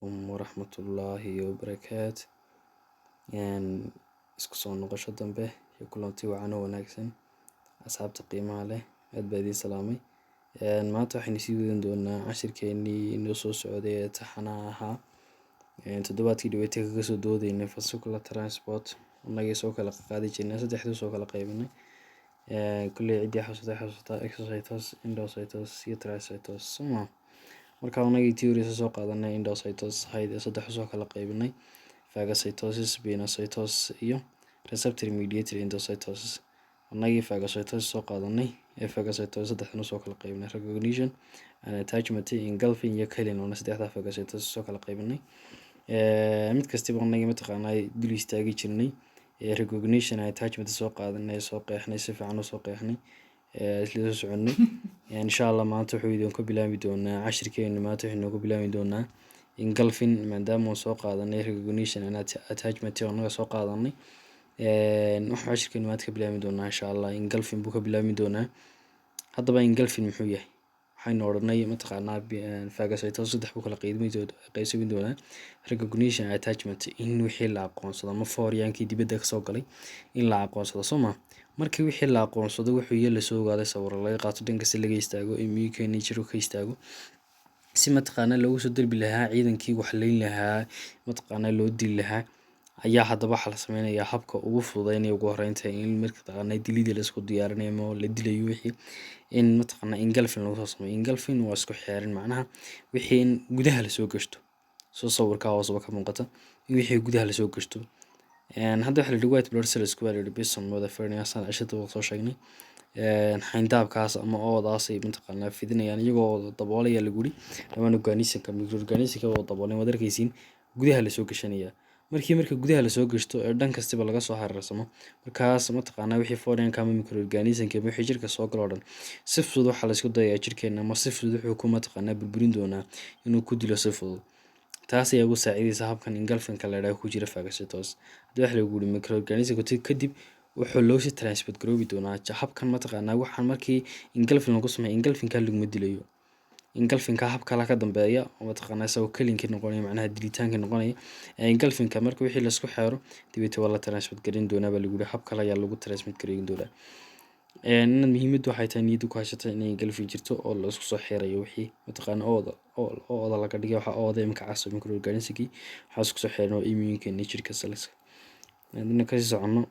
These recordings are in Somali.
Waraxmatullaahi wabarakaatu. Isku soo noqosho dambe iyo kulanti wacan oo wanaagsan, asxaabta qiimaha leh, aad baa idiin salaamay. Maanta waxaynu sii wadan doonaa cashirkeenii inoo soo socday ee taxanaha ahaa. Toddobaadkii dhaweetay kaga soo doodaynay vesicular transport, annagii soo kala qaadi jirnay, saddexdii soo kala qaybinay. Kulley ciddii xasuustay xasuustaa: exocytosis, endocytosis iyo transcytosis, soma? Marka annagii theories soo qaadanay endocytosis ahayd ee saddex soo kala qaybinay: phagocytosis, pinocytosis iyo receptor mediated endocytosis. Annagii phagocytosis soo qaadanay ee phagocytosis saddexdan usoo kala qaybinay: recognition and attachment, engulfing iyo killing. Oona saddexdaa phagocytosis soo kala qaybinay, mid kastiba annagii mataqaanaa dul istaagi jirnay. Recognition and attachment soo qaadanay, soo qeexnay, si fiican usoo qeexnay, isla soo soconay. Insha Allah maanta wuxuu idinku bilaabi doonaa cashirkeenu, maanta wuxuu inoogu bilaabi doonaa engulfing. Maadaama uu soo qaadanay recognition and attachment oo annaga soo qaadanay, wuxuu cashirkeenu maanta ka bilaabi doonaa insha Allah engulfing buu ka bilaabi doonaa. Haddaba engulfing muxuu yahay? Waxaynu odhanay mataqaanaa phagocytosis saddex buu kala qaybsami doonaa: recognition and attachment, in wixii la aqoonsado ama foreignkii dibadda kasoo galay in la aqoonsado, soo ma? Markii wixii la aqoonsado, wuxuu iyo lasoo ogaaday, sawiro laga qaato, dhan kasta laga istaago, immune jiro ka istaago, si mataqaanaa loogu soo derbi lahaa ciidankii wax leyn lahaa, mataqaanaa loo dili lahaa, ayaa haddaba waxaa la sameynayaa habka ugu fududeynaya ugu horreynta in mataqaanaa dilidii laisku diyaarinayo ama la dilayo wixii, in mataqaanaa engulfing lagu soo sameeyo. Engulfing waa isku xeerin, macnaha wixii in gudaha lasoo gashto. Soo sawirka hooseba ka muuqata in wixii gudaha lasoo gashto. Hadda waxaa la yidhi white blood cells baa la yidhi bison wada ferniyaasan cishada waa soo sheegnay. Xayndaabkaas ama oodaas ay mataqaanaa fidinayaan iyagoo daboolaya lagu yidhi dhammaan organismka, microorganismka oo daboolan. Waad arkaysiin, gudaha lasoo gashanaya. Markii marka gudaha lasoo gashto ee dhan kastaba laga soo hareersamo, markaas mataqaanaa wixii foreignka ama microorganismka ama wixii jirka soo galo oo dhan si fudud waxaa laysku dayayaa jirkeena ama si fudud wuxuu ku mataqaanaa burburin doonaa inuu ku dilo si fudud. Taas ayaa ugu saacidaysa habkan engulfingka la yidhaahdo ku jira phagocytosis. Haddii waxa lagu yidhi microorganismka kadib wuxuu loo sii transport garoobi doonaa habkan mataqaanaa. Waxaan markii engulfing lagu sameeyo, engulfingka laguma dilayo, engulfingka hab kale ka dambeeya oo mataqaanaa isagoo killingkii noqonaya, macnaha dilitaankii noqonaya. Engulfingka marka wixii laisku xeero dabeete waa la transport garin doonaa baa lagu yidhi, hab kale ayaa lagu transmit garin doonaa. Inaad muhiimaddu waxay tahay niyadda ku haysata inay engulfing jirto oo la isku soo xeerayo wixii mataqaana ooda ooda laga dhigay. Waxaa ooda imika caso microorganismkii waxaa isku soo xeeran oo immune jirka cells. Haddana kasii soconno,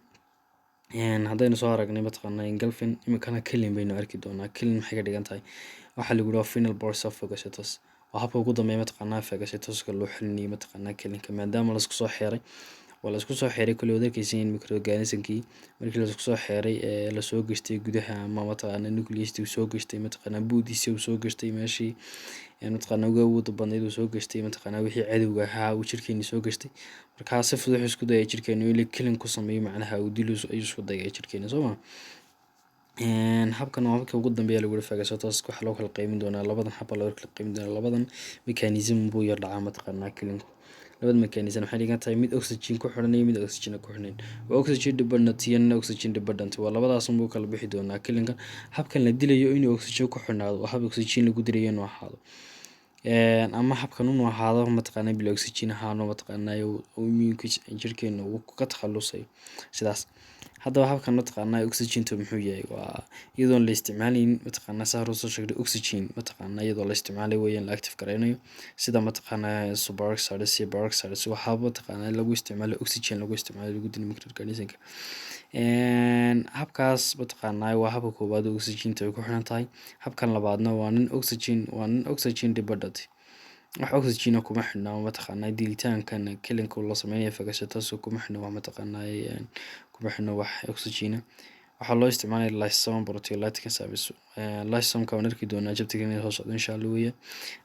haddaynu soo aragnay mataqaanaa engulfing, imikana killing baynu arki doonaa. Killing maxay ka dhigan tahay? Waxaa lagu yidhi waa final process of phagocytosis, waa habka ugu dambeeya mataqaanaa phagocytosiska loo xilinayo mataqaanaa killingka. Maadaama laisku soo xeeray, waa laisku soo xeeray kulli, waad arkaysiin in microorganismkii markii laisku soo xeeray ee lasoo gashtay gudaha ama mataqaanaa nucleus uu soo gashtay, mataqaanaa buudiisi uu soo gashtay, meeshii mataqaanaa ugu awoodda badnayd uu soo gashtay, mataqaanaa wixii cadowga ahaa uu jirkeeni soo gashtay. Markaa si fudud wuxuu isku dayay jirkeenu inuu killing ku sameeyo, macnaha uu dilo ayuu isku dayay jirkeena, soo ma? Habkan waa habka ugu dambeeya lagu yidhi phagocytosis. Waxaa loo kala qaybin doonaa labadan hab baa loo kala qaybin doonaa. Labadan mechanism buu yar dhacaa mataqaanaa killingku. Labada mechanism waxay dhigan tahay mid oxygen ku xidhan iyo mid oxygen ku xidhnayn, waa oxygen dependent iyo non oxygen dependent. Waa labadaas unbuu kala bixi doonaa killingka. Habkan la dilayo inuu oxygen ku xidhnaado, waa hab oxygen lagu dilayo inuu ahaado, ama habkan inuu ahaado mataqaanaa bila oxygen ahaano, mataqaanaa immune jirkeena uu ka takhalusayo sidaas. Haddaba habkan mataqaanaa oxygenta muxuu yahay? Waa iyadoon la isticmaalayn mataqaanaa, saa hore usoo sheegnay, oxygen mataqaanaa iyadoo la isticmaalayo weeyaan, la active gareynayo, sida mataqaanaa superoxides iyo peroxides, waxaaba mataqaanaa lagu isticmaalo oxygen lagu isticmaalo lagu dilo microorganismka. Habkaas mataqaanaa waa habka koowaad oo oxygenta ay ku xiran tahay. Habkan labaadna waa non oxygen, waa non oxygen dependent, wax oxygen kuma xidhna mataqaanaa dilitaankan killingka la sameynayo phagocytosis kuma xidhna wax mataqaanaa, kuma xidhna wax oxygen. Waxaa loo isticmaalaya lysosome proteolytic enzymes. Lysosomka waan arki doonaa chapterka inay soo socdo insha Allah weeye.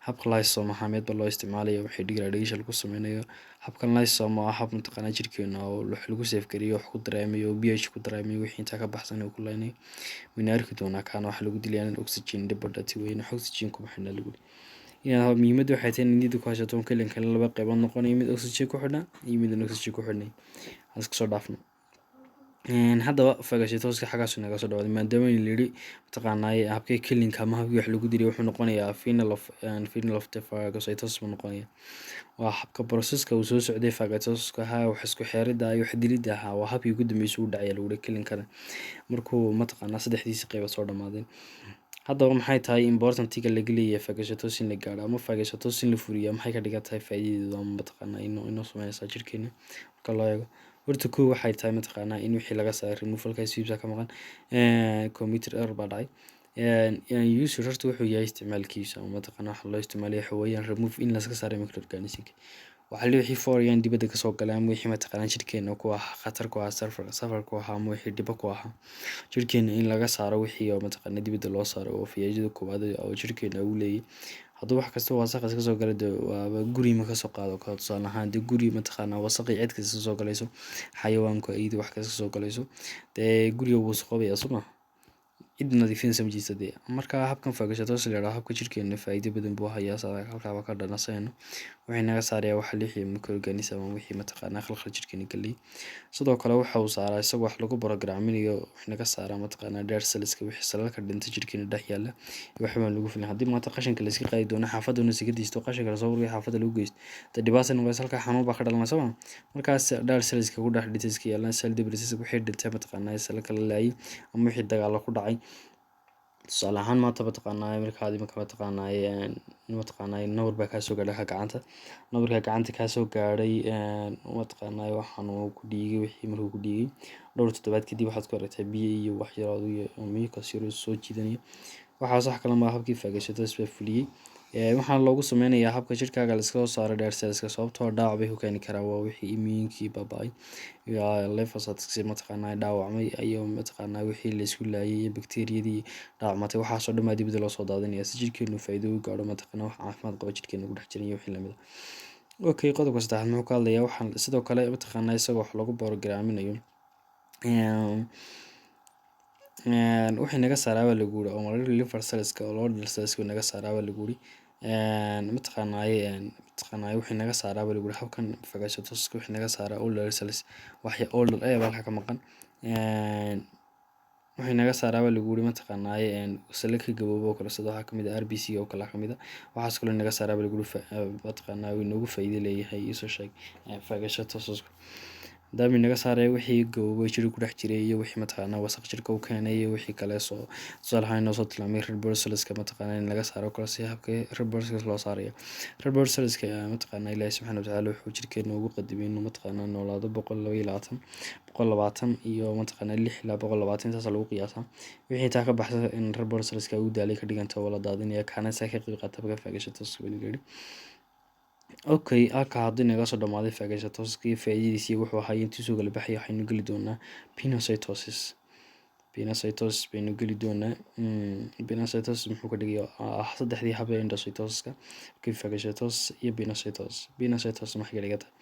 Habka lysosome ahaameed ba loo isticmaalayo wixii degradation lagu sameynayo. Habkan lysosome waa hab mataqaanaa jirkeena oo wax lagu save gareeyo, wax ku dareemayo, pH ku dareemayo, wixii intaa ka baxsan uu ku leynayo. Wayna arki doonaa kaana waxa lagu dilaya non oxygen dependent weeye, wax oxygen kuma xidhna lagu yidhi. Muhiimadda waxay tahay in niyadda ku haysato killingka laba qaybood noqonayo: mid oxygen ku xidhna iyo mid aan oxygen ku xidhnayn. Aan iska soo dhaafno. Haddaba phagocytosiska xaggaasu naga soo dhawaaday, maadaama la yidhi mataqaanaa habkii killinka ama habkii wax lagu dilay wuxuu noqonayaa final of the phagocytosis buu noqonaya. Waa habka processka uu soo socday phagocytosiska ahaa, wax isku xeeridda iyo wax dilidda ahaa, waa habkii ugu dambeysay uu dhacaya lagu yihi killinkana markuu mataqaanaa saddexdiisi qaybood soo dhamaadeen. Haddaba maxay tahay importantiga laga leeyahay phagocytosis in la gaadho ama phagocytosis in la fuliyo? Maxay ka dhigan tahay faa'iidadeedu ama mataqaanaa inoo sameynaysaa jirkeena marka loo eego? Horta kow waxay tahay mataqaanaa in wixii laga saaray removalka sweeps ka maqan. Computer error baa dhacay. User horta wuxuu yahay isticmaalkiisa ama mataqaanaa waxa loo isticmaalaya waxa weeyaan remove, in laska saaray microorganism, waxa la wixii foreign dibadda kasoo galay ama wixii mataqaanaa jirkeena ku ahaa khatar, ku ahaa safar ku ahaa ama wixii dhibo ku ahaa jirkeena, in laga saaro wixii oo mataqaanaa dibadda loo saaro oo faa'iidada koowaad oo jirkeena uu leeyahay. Hadduu wax kasta wasaq iska soo gala, dee waaba guri ma kasoo qaado karo. Tusaale ahaan, dee guri mataqaanaa wasaqii cid kasta soo galayso, xayawaanku, aydu, wax kasta soo galayso, dee guriga wuu wasaqoobaya, soo ma? Cid nadiifinaysa ma jirto dee. Marka habkan phagocytosis la yidhaahdo, habka jirkeena faa'iido badan buu hayaa. Saa halkaaba ka dhanasayno, wuxuu naga saarayaa waxa lixii microorganism ama wixii mataqaanaa khalkhal jirkeena geliyay. Sidoo kale waxa uu saaraa, isagoo wax lagu programinayo, wuxuu naga saaraa mataqaanaa dead cellska, wixii cellalka dhintay jirkeena dhex yaalla. Waxbaan lagu filin haddii maanta qashinka la iska qaadi doono, xaafaduna iska diisto, qashinka lasoo ururiyo, xaafadda lagu geysto, dee dhibaata noqonaysa, halkaa xanuun baa ka dhalanaysa, soo ma? Markaas dead cellska ku dhex dhintay iska yaallaan, cell debris, wixii dhintay mataqaanaa cellalka la laayay ama wixii dagaalo ku dhacay. Tusaale ahaan, maanta mataqaanaa markaad iminka mataqaanaa nabar baa kaasoo gaadhay gacanta. Nabarka gacanta kaasoo gaadhay mataqaanaa waxaan uu ku dhiigay, wixii markuu ku dhiigay dhowr toddobaad kadib, waxaad ku aragtaa biyo iyo wax yar iyo mucus yar soo jiidanaya. Waxaas wax kale ma habkii phagocytosis baa fuliyey. Waxaana loogu sameynayaa habka jirkaaga la iska soo saaro dead cellska, sababtoo dhaawac bay ku keeni karaan. Waa wixii immune-kii baaba'ay, lymphocytes mataqaanaa dhaawacmay iyo mataqaanaa wixii la isku laayay iyo bacteriyadii dhaawacmatay. Waxaasoo dhan baa dibadda loo soo daadinaya si jirkeenu faa'iido u gaadho, mataqaanaa wax caafimaad qaba jirkeena ku dhex jiran iyo wixii lamid ah. Okay, qodobka saddexaad muxuu ka hadlayaa? Waxaan sidoo kale mataqaanaa isagoo wax lagu programinayo wixii naga saaraa baa lagu yiri oo liver cellska oo loo dead cellska naga saaraa baa lagu yiri. Mataqaanaa wixii naga saaraa baa lagu yiri habkan phagocytosis, wixii naga saaraa old cells, wax old ee baa halka ka maqan. Wixii naga saaraa baa lagu yiri mataqaanaa cell ka gaboobo oo kale, sida waxaa kamid ah RBC oo kale kamid ah. Waxaas kaloo naga saaraa baa lagu yiri, mataqaanaa uu inoogu faa'iido leeyahay isoo sheeg phagocytosis, maadaama naga saaray wixii gaboobay jirka ku dhex jiray iyo wixii mataqaanaa wasaq jirka u keenay iyo wixii kale. Soo tusaale ahaan inoo soo tilmaamay red blood cellska mataqaanaa in laga saaro kale. Si habka red blood cells loo saarayo red blood cellska, mataqaanaa Ilaahi subxaana watacaala wuxuu jirkeena ugu qadimay inuu mataqaanaa noolaado 122, 126 ilaa 120, intaas lagu qiyaasaa. Wixii intaa ka baxsa in red blood cellska uu daalay ka dhiganta, waa la daadinaya. Kaana saa ka qayb qaata habka phagocytosis baa laga yidhi. Okay, halka haddii naga soo dhamaaday phagocytosis iyo faa'iidadiisa wuxuu ahaa intii soo kala baxaya, waxaynu geli doonaa pinocytosis. Pinocytosis baynu geli doonaa. Pinocytosis muxuu ka dhigayaa saddexdii hab ee endocytosiska? Okay, phagocytosis iyo pinocytosis. Pinocytosis maxay ka dhigan tahay?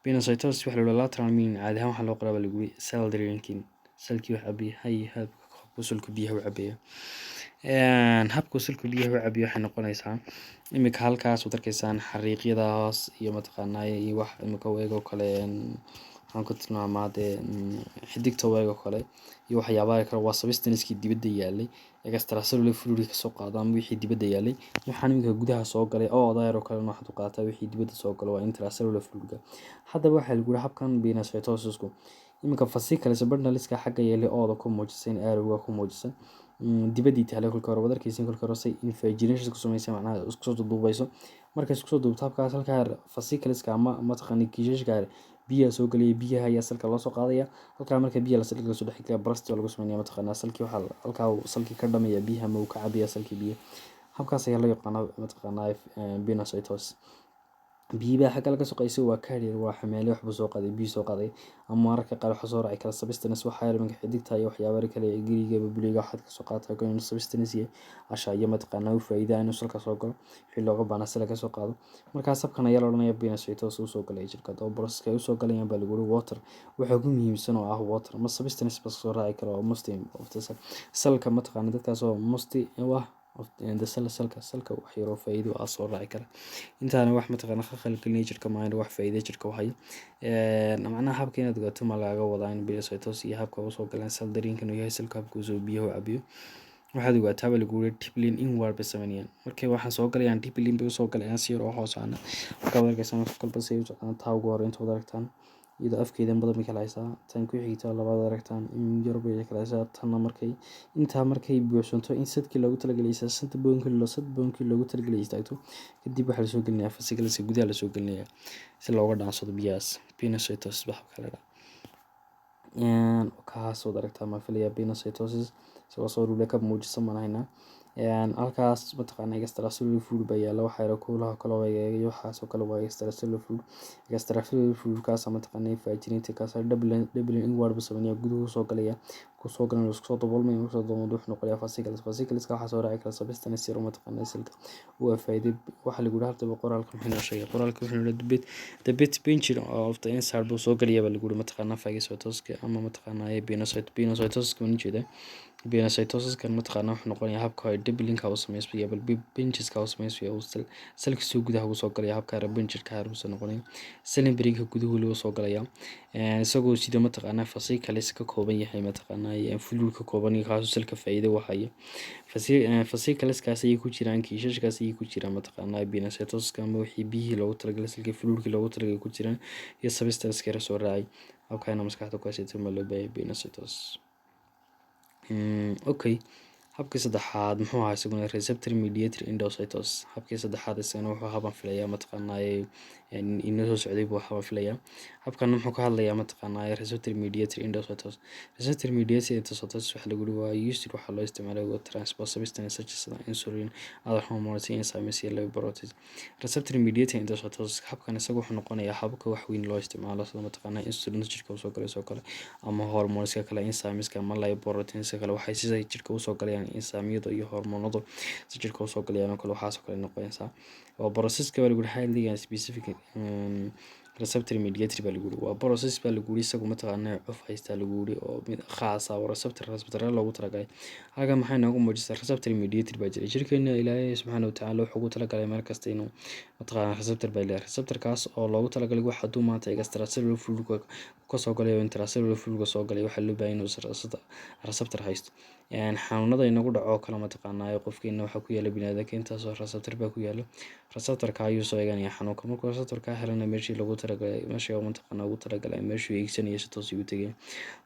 Pinocytosis waxa la yidhaha lateral meaning, caadi ahaan waxaa loo qoraa baa lagu yiri cell drinking, cellkii wax cabaya. Hay, habka cellku biyaha u cabaya, habka cellku biyaha u cabiyo waxay noqonaysaa imika halkaas waad arkaysaan xariiqyadaas iyo mataqaanaa iyo wax imika u eg oo kale. Waxaan ku tilmaamaa dee xidigta u eg oo kale iyo waxyaabaha kale, waa substance-kii dibadda yaalay, extracellular fluid kasoo qaado ama wixii dibadda yaalay. Waxaan iminka gudaha soo galay oo odaayar oo kalena waxaad u qaadataa wixii dibadda soo galo, waa intracellular fluid. Haddaba waxaa lagu yihi habkan pinocytosisku iminka vesicles bundleska xagga yeelay ooda ku muujisan, arrowga ku muujisan, dibaddii taale kolka hore waad arkaysiin. Kolka hore say invagination ku samaysa, macnaha isku soo duubayso. Markay isku soo duubto habkaas, halkaa vesicleska ama mataqaana kiishashka biyaha soo gelaya, biyaha ayaa cellka loo soo qaadaya halkaa. Marka biyaha la cellka lasoo dhex gelaya, burst baa lagu sameynaya. Mataqaanaa cellkii waxaa halkaa uu cellkii ka dhamaya biyaha ama uu ka cabaya cellkii biyaha. Habkaas ayaa loo yaqaanaa mataqaanaa pinocytosis. Biyihi xagga laga soo qaysay, waa carrier, waa xamaali, waxbuu soo qaaday, biyo soo qaaday ama mararka qaar waxaa soo raaci kara substance, waxaa yar iminka xidigta iyo waxyaabo kale, geriga buliga waxaad ka soo qaata inuu substance yahay asha iyo mataqaanaa u faa'iida inuu cellka soo galo wixii looga baahnaa cellka ka soo qaado. Markaas habkan ayaa la odhanaya pinocytosis uu soo galaya jirka. Haddaba processka ay usoo galayaan baa lagu yiri water, waxa ugu muhiimsan oo ah water ma substance bas soo raaci karo oo most of the cellka mataqaana dadkaas oo most ah. Of the cell, cellka wax yaroo faa'iido ah soo raaci kara. Intaana wax mataqaana khalkhal gelinaya jirka maahan, wax faa'iido jirka u hayo. Macnaha habka inaad ogaato ma lagaga wadaa in pinocytosis iyo habka usoo galeen cell drainkan uu yahay cellka habka usoo biyaha u cabiyo. Waxaad ogaataa baa lagu yiri deeply inward bay sameynayaan. Markay waxaan soo galayaan, deeply bay usoo galayaan si yar oo hoos ahna. Marka waad arkaysaa marka kolba say u socdaan. Taa ugu horreynta waad aragtaan, iyadoo afkeeda badan bay kala haysaa. Tan ku xigta labaad aragtaan, in yar bay kala haysaa. Tanna markay intaa markay buuxsanto in sadkii loogu talagalay, shanta boonkii loo sad boonkii loogu talagalay istaagto, kadib waxaa lasoo gelinayaa vesicles, gudaha lasoo gelinayaa si looga dhaansado biyahaas. Pinocytosis baa habka la dhahaa. Kaas waad aragtaa ma filaya pinocytosis isagoo soo dhule ka muujisan baan haynaa. Halkaas mataqaana extracellular fluid baa yaala. Waxa yara kuulaha kale oo iyo waxaas oo kale waa extracellular fluid. Extracellular fluid kaas mataqaana faajiriinta kaas doubling inward buu sameynaya, guduhu soo galaya. Kusoo galan, isku soo daboolmaya. Kusoo daboolmo, wuxuu noqonayaa vesicles. Vesicleska waxaa soo raaci kara substance yar oo mataqaana cellka waa faa'iido. Waxa lagu yidhi hadaba qoraalka muxuu inoo sheegay? Qoraalka wuxuu yidhi the bit pinching of the inside buu soo galaya baa lagu yidhi. Mataqaana phagocytosis ama mataqaana pinocytosis baan ujeedaa. Pinocytosiskan mataqaana wuxuu noqonayaa habka ay doubling-ka u sameysmaya, bal pinches-ka u sameysmaya, uu cellka soo gudaha ugu soo galaya. Habka pinchka uu soo noqonaya cell membrane-ka guduhu weliba soo galaya, isagoo sida mataqaana vesicles ka kooban yahay, mataqaana fluid ka kooban yahay, kaasoo cellka faa'iido u haya. Vesicleskaas ayay ku jiraan, kiishashkaas ayay ku jiraan mataqaana pinocytosiska ama wixii biyihii loogu talagalay cellka, fluidkii loogu talagalay ku jiraan iyo substance yar soo raacay. Habkaana maskaxda ku haysato ma loo baahay pinocytosis. Okay, habkii saddexaad muxuu ahaa isaguna? Receptor mediated endocytosis. Habkii saddexaad isagana wuxuu haban filayaa mataqaanaa inoo soo socday buu haban filayaa. Habkan muxuu ka hadlayaa mataqaanaa? Receptor mediated endocytosis. Receptor mediated endocytosis waxa lagu yiri waa used, waxaa loo isticmaalay transport substance such as insulin, other hormones, enzymes iyo lipoproteins. Receptor mediated endocytosis habkan isaga wuxuu noqonayaa habka wax weyn loo isticmaalo, sida mataqaanaa insulin jirka usoo galayso kale, ama hormoneska kale, enzymeska ama lipoproteinska kale. Waxay sida jirka usoo galayaan enzymyada iyo hormoonadu si jirka usoo galayaan oo kale, waxaas oo kale noqonaysaa. Waa processka baa lagu yiri highly and specific receptor mediated baa lagu yiri. Waa process baa lagu yiri isagu mataqaanaa cuf haystaa lagu yiri oo mid khaas ah oo receptor loogu talagalay. Halkan maxay noogu muujisaa? Receptor mediated baa jira jirkeena. Ilaahay subxaana watacaala wuxuu ugu talagalay meel kasta inuu mataqaanaa receptor baa leeyahay, receptorkaas oo loogu talagalay wax hadduu maanta extracellular fluid kasoo galay oo intracellular fluid soo galay, waxaa loo baahan inuu receptor haysto. Xanuunada inagu dhaco oo kale mataqaanaa qofkeena waxaa ku yaala, biniaadanka intaasoo receptor baa ku yaala. Receptorka ayuu soo eeganaya xanuunka. Markuu receptorka helana, meeshii loogu talagalay, meeshii mataqaanaa ugu talagalay, meeshuu eegsanaya si toos ugu tegaya.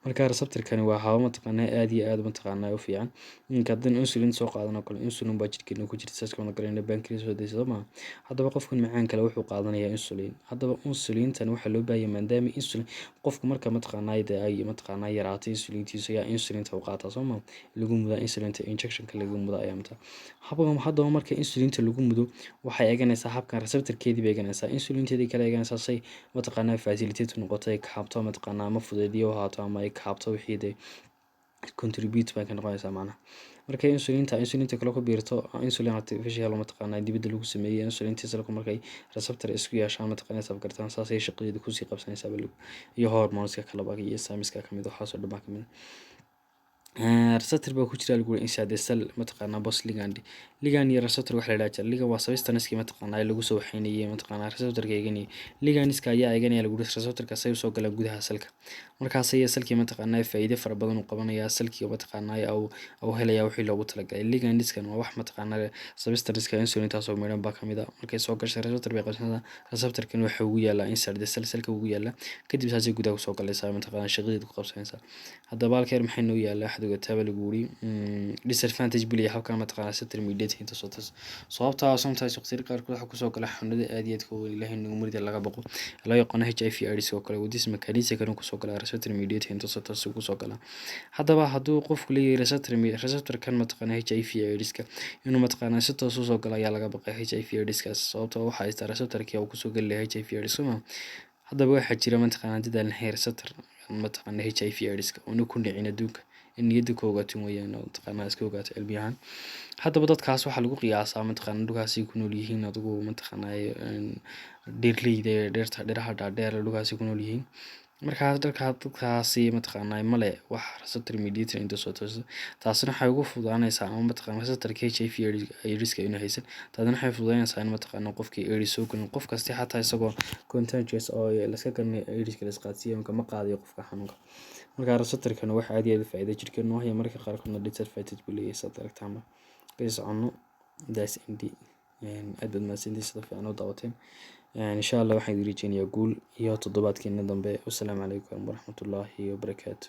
Marka receptorkani waa haba mataqaanaa aad iyo aad mataqaanaa u fiican. Ninka haddii insulin soo qaadan oo kale, insulin baa jidhkeena ku jirta, saas kama galayna pancreas soo daysa ma. Haddaba qofkan macaan kale wuxuu qaadanayaa insulin. Haddaba insulintan waxaa loo baahaya, maadaama insulin qofku marka mataqaanaa dee ay mataqaanaa yaraatay insulintiisa ayaa insulinta u qaataa soo ma, lagu mudaa insulinta, injectionka lagu mudaa ayaa mata habka. Haddaba marka insulinta lagu mudo, waxay eeganaysaa habkan receptorkeedii bay eeganaysaa, insulinteedii kale eeganaysaa, say mataqaanaa facilitate noqoto, ay kaabto mataqaanaa ama fudeediyo ahaato ama ay kaabto wixii dee contribute bay ka noqonaysaa macnaha. Markay insulinta kale ku biirto, insulin artificial mataqaanaa dibadda lagu sameeyey, insulinta cellku markay receptor isku yeeshaan mataqaanaa safgartaan, saasay shaqadeeda kusii qabsanaysaa iyo hormoneska kaleba iyo enzymeska kamid, waxaasoo dhan baa kamid. Receptor baa ku jira lagu inside the cell mataqaanaa both ligand iyo receptor waxa la yidhaha jira. Ligand waa substance mataqaanaa lagu soo waxeynayay mataqaanaa receptorka eeganayay. Ligandska ayaa eeganaya lagu yiri receptorka say usoo galaan gudaha cellka. Markaas ayaa cellkii mataqaanaa faa'iido fara badan u qabanaya, cellkii mataqaanaa uu helaya wixii loogu talagalay. Ligandskan waa wax mataqaanaa substance insulintaas oo midhan baa kamid ah. Markay soo gashay receptor bay qabsanaysaa. Receptorkan waxa ugu yaalaa inside the cell, cellka ugu yaalaa. Kadib saasay gudaha kusoo galaysaa, mataqaanaa shaqadeeda ku qabsanaysaa. Haddaba halkeer maxay noo yaalaa? Waxaad ogataa baa lagu yiri disadvantage buu leeyahay habkan mataqaanaa receptor mediated endocytosis, sababtaa sometimes waqtiyada qaarkood waxaa kusoo gala xanuunada aad iyo aadka u weyn, Ilaahay nagu murida laga baqo, loo yaqaano HIV AIDS oo kale. Wadis mechanism kan kusoo gala receptor mediated endocytosis kusoo gala. Haddaba hadduu qofku leeyahay receptor kan mataqaanaa HIV AIDS-ka inuu mataqaanaa si toos usoo galo ayaa laga baqay HIV AIDS-kaas, sababtoo waxaa haystaa receptorkii uu kusoo geli lahaa HIV AIDS soma. Haddaba waxaa jira mataqaanaa dad aan lahayn receptor mataqaanaa HIV AIDS-ka oona ku dhicin adduunka, in niyadda ka ogaato mooyaane oo mataqaanaa iska ogaato cilmi ahaan. Haddaba dadkaas waxaa lagu qiyaasaa mataqaanaa dhulkaasi ku nool yihiin, adigu mataqaanaa dhirleyda, dhirta dhiraha dhaadheer dhulkaasi ku nool yihiin. Markaa dadkaasi mataqaanaa male wax receptor mediated endocytosis. Taasina waxay ugu fududaanaysaa ama mataqaanaa receptorka HIV AIDSka inuu haysan. Taasina waxay fududaanaysaa in mataqaanaa qofkii AIDS soo gelin qof kasti, xataa isagoo contagious oo laska garanay AIDSka la isqaadsiiyo ma qaadayo qofka xanuunka. Marka receptorkana wax aad iyo aad u faa'iido jirkeenu waayo, marka qaarkoodna disadvantage buu leeyahay, saad aragtaanba. Kasi soconno. That's end. Aad baad mahadsantihiin sida fiican u daawateen. Insha Allah waxaan idin rajeynayaa guul iyo toddobaadkeena dambe. Wasalaamu calaykum waraxmatullaahi wabarakaatu.